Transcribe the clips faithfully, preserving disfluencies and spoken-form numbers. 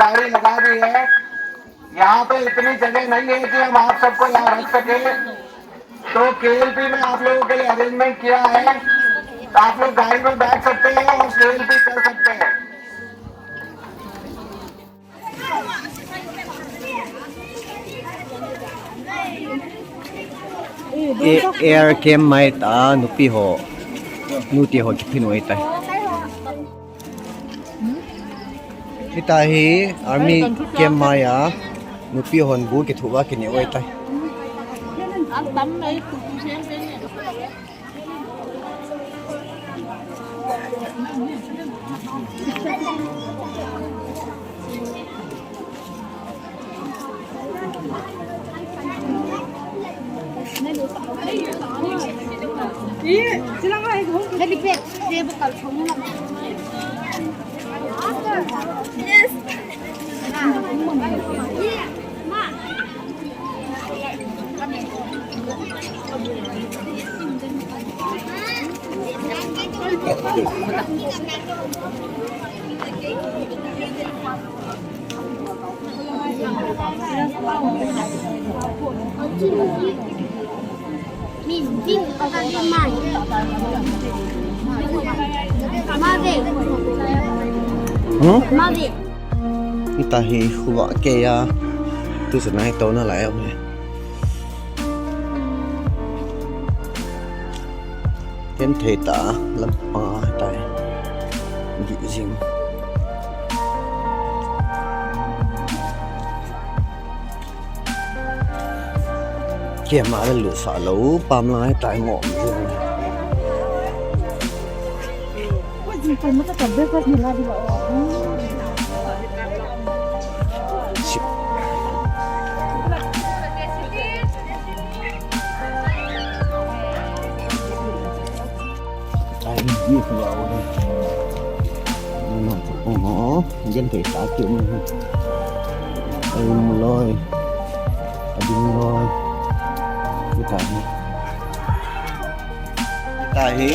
गाड़ी लगा दी है। यहाँ पे इतनी जगह नहीं है कि हम आप सबको यहाँ रख सके। तो केएलपी में आप लोगों के लिए अरेंजमेंट किया है, तो आप लोग गाड़ी में बैठ सकते हैं और केएलपी कर सकते हैं। Air camp mai ta nupi ho, nuti ho kiphin oi tai. Hita hi army camp mai a nupi hon bu kithu va kine oi tai. Hmm? Hita hi khuva kei a, tu sa nai to na lai um he. Ken thei ta, lam pa tai. Di jing. Kia ma la lu sa lo, pam lai tai ngom. Ai, ni ko lo. Ni ma ko ho. Jen te ta ki mu. Ai mu loi. Ading loi. Ni ta ni. Tahi.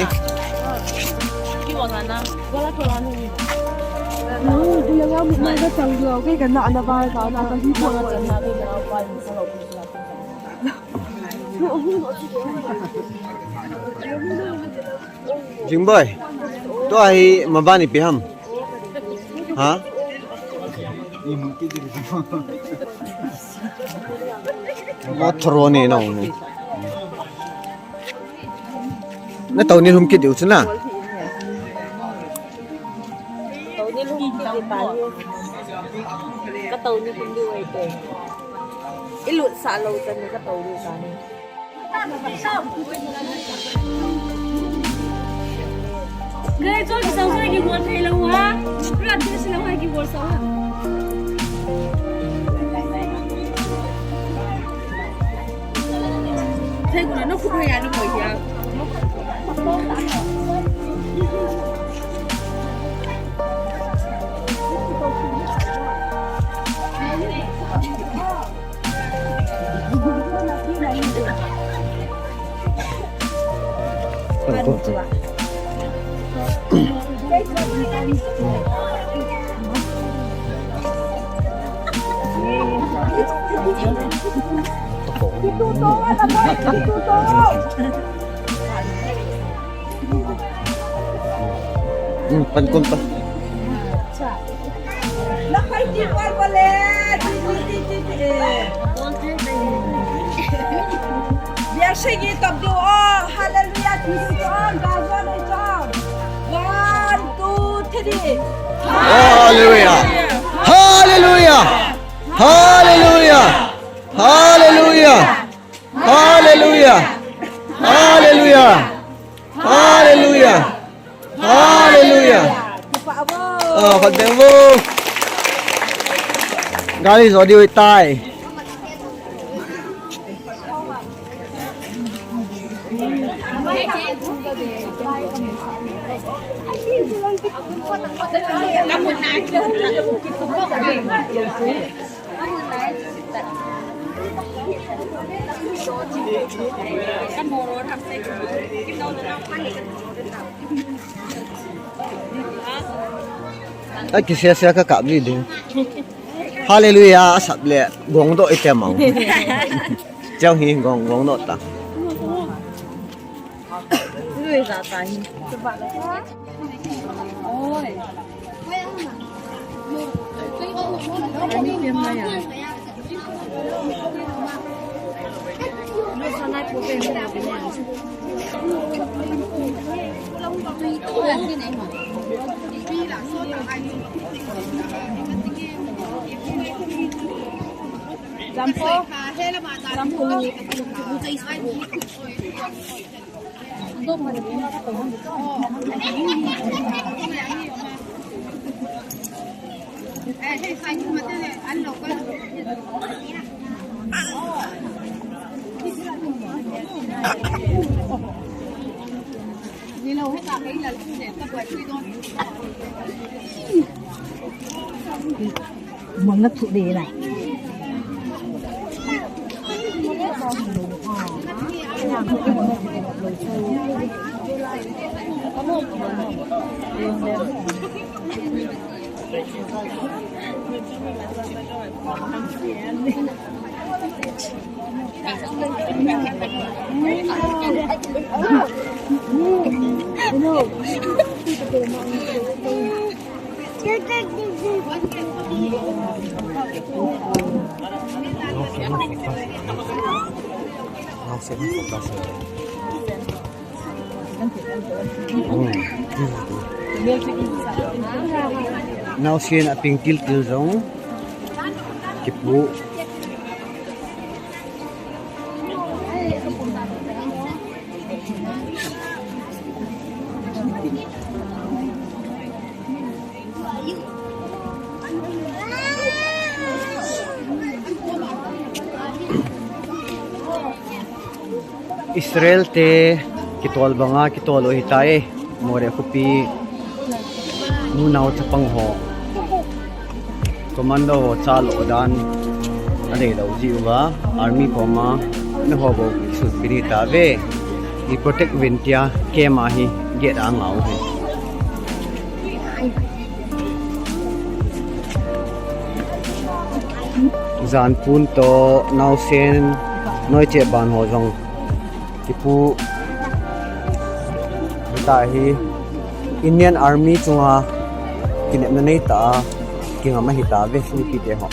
Jing boy. Tu ahi mabani piham. Ha? Mo thoro ni na uni. Na tau ni lhum kit diu chu na. Tau ni lhum kit diu ta ni. Ka tau ni lhum diu ai te. I lut sa lo chan ni ka tau diu ta ni. Kei chu kisau sai kibol thei lou ha. Practice lou ha kibol sa ha. Thei ku na no ku ya no ko ya. Hmm, pan kun pa. Nakhai ti bol bol le, ti, ti, ti, ti, ti, eh. Biar segi top diu, oh, hallelujah, ti, ti, ti, oh, gazo na ijo. One, two, three. Hallelujah. Hallelujah. Hallelujah. Hallelujah. Hallelujah. Hallelujah. Hallelujah. Hallelujah. Ah, khat deng vo. Gari jo diu tai. A kisia sia ka kap ji ding. Hallelujah, asap le gong doh ite mau. Chang hi gong, gong doh ta. Manga thu de na. Naosen a ping tiltil jong kipu. Israel te kitol banga kitol u hitai. More khopi nunao chapang ho. Commando ho chalo dan. Adei lou ji uva. Army koma. Na ho bou sut pini ta ve. I protect uvin tia kema hi gate a ngau hi. Janpun to naosen noiche ban ho jong kipu ta hi Indian Army chunga kinepna nei ta a kingam ahi ta ve mipite ho.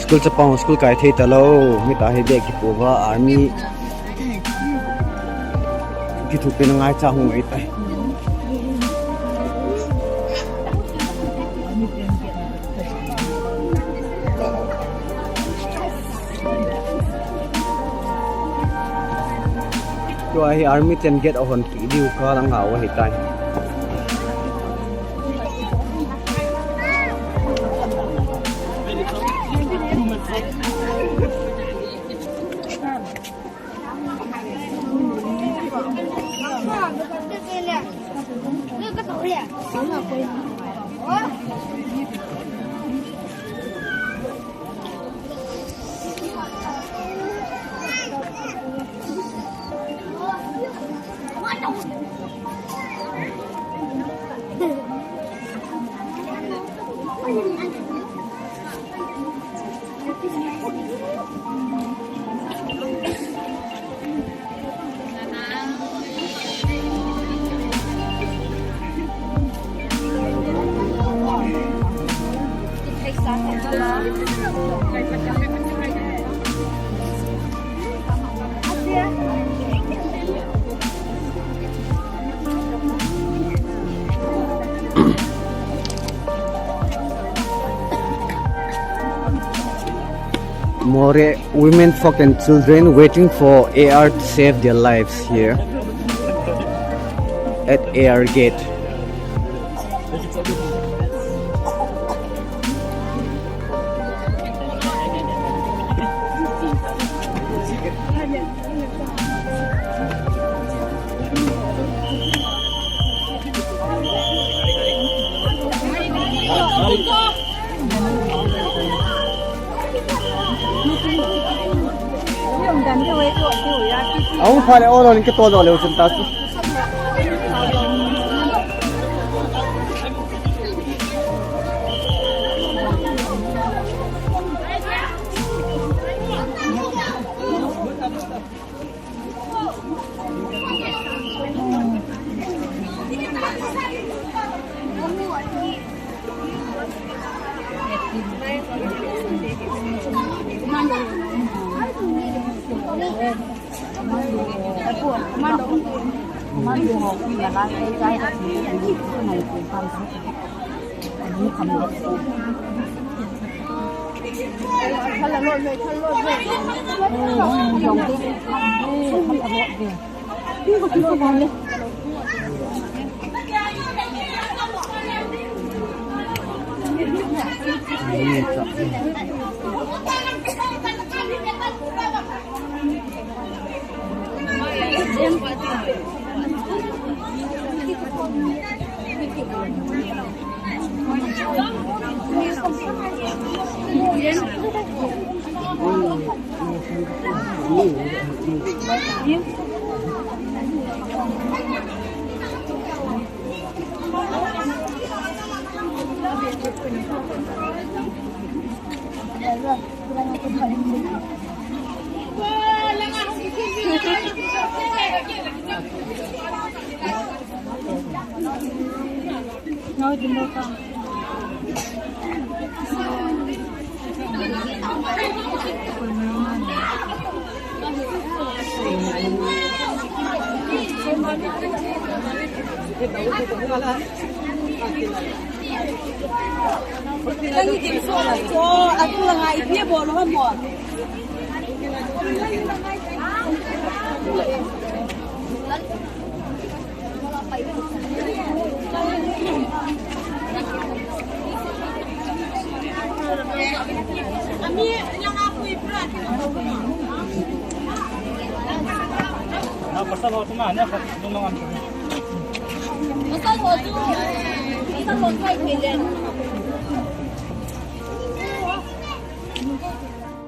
School chapang school kai thei ta lou, mi ta hi bag kipu va army. Kithupi na ngai cha hung ei tai. Tua hi army ten gate ahon kit diu kal a ngau ahi tai. More women, folk and children waiting for A R to save their lives here at A R gate. Ahung pha le, o lo ning ke to do le u chun ta chu.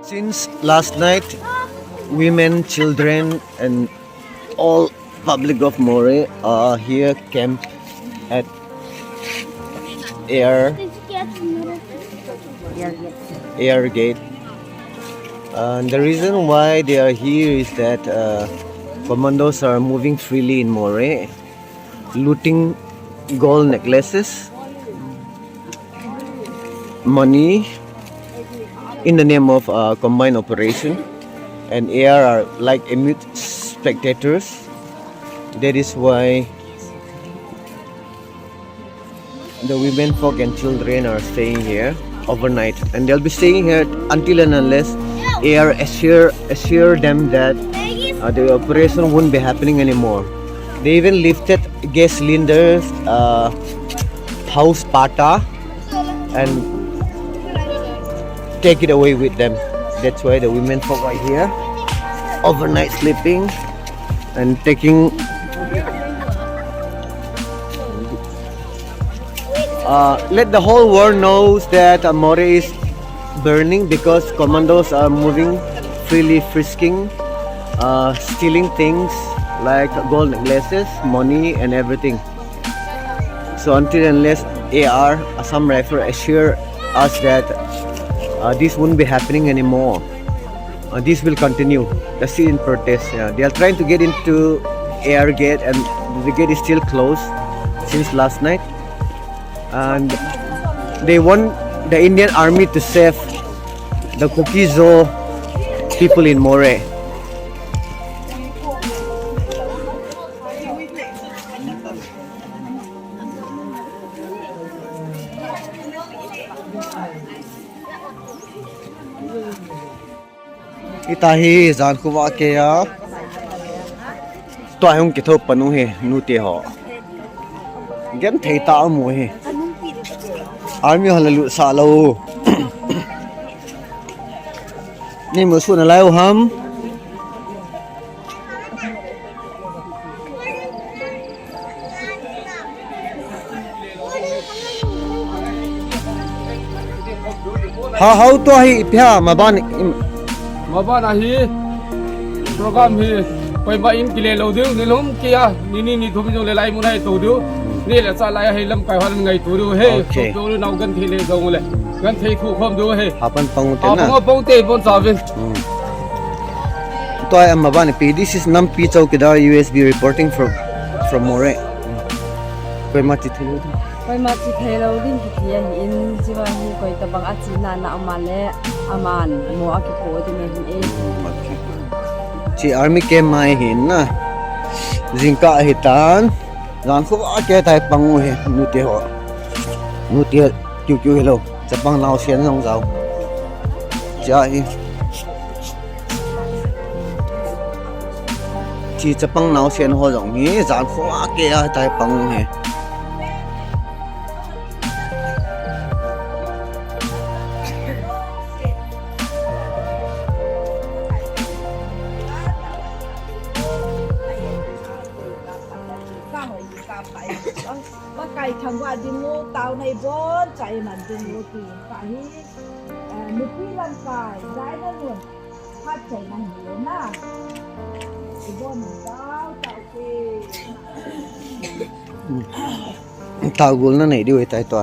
Since last night, women, children, and all public of Moreh are here camp at air air gate. And the reason why they are here is that uh, commandos are moving freely in Moreh, looting gold necklaces, money in the name of a combined operation, and A R are like a mute spectators. That is why the women folk and children are staying here overnight, and they'll be staying here until and unless A R assure assure them that uh, the operation won't be happening anymore. They even lifted gas cylinders, uh, house patta, and take it away with them. That's why the women folk are here, overnight sleeping and taking. Uh, let the whole world knows that uh, Moreh is burning because commandos are moving freely, frisking, uh, stealing things like gold necklaces, money, and everything. So until unless A R, Assam Rifle, assure us that uh, this won't be happening anymore, uh, this will continue. The sit-in protest. Yeah. They are trying to get into A R gate, and the gate is still closed since last night. And they want the Indian army to save the Kuki-Zo people in Moreh. Hitahi jan khovah kei a. Tua hi hung kitho pan u hi, nute ho. Genthei tah a um u hi. Army ho la lutsah lou. Nei musuh nalai u ham. Ha, hau tua hi ipi ham, maban in. Maban a hi program hi koima in kile lou diu, nilhum kia, nini nithum jong le lai mun a hi tou diu. Nile cha lai a hi lamkai hon ngaito diu ahi. Okay. Sopi u le nao genthei le jong le genthei thu khom diu ahi. Hapan pang u te na. Hapan pang u te, bon chauvin. Hmm. Tua hi amaban ipi. This is Nampi Chowkidar, U S B reporting from, from Moreh. Koima ti thu. Koima che thei lou ding kiti ahin, chua hi koi tabang a chena na um a le, aman mo a kipo ding ahi e. Che army camp mai hin na. Jingkah ahi tan. Jan khovah kei tai pang u hi, nute ho. Nute kiu kiu hilou. Chapang naosen jong jao. Chea hi. Che chapang naosen ho jong hi, jan khovah kei a tai pang u hi. Ka hoi ka pai. Ka kai thang wa ding u, tao nei bon chai man ding u ti ka hi. Eh, nupi lamkai, dai na nun. Phat chai man ding u na. Ibon tao tao ke. Tao gul na nei diu tai to.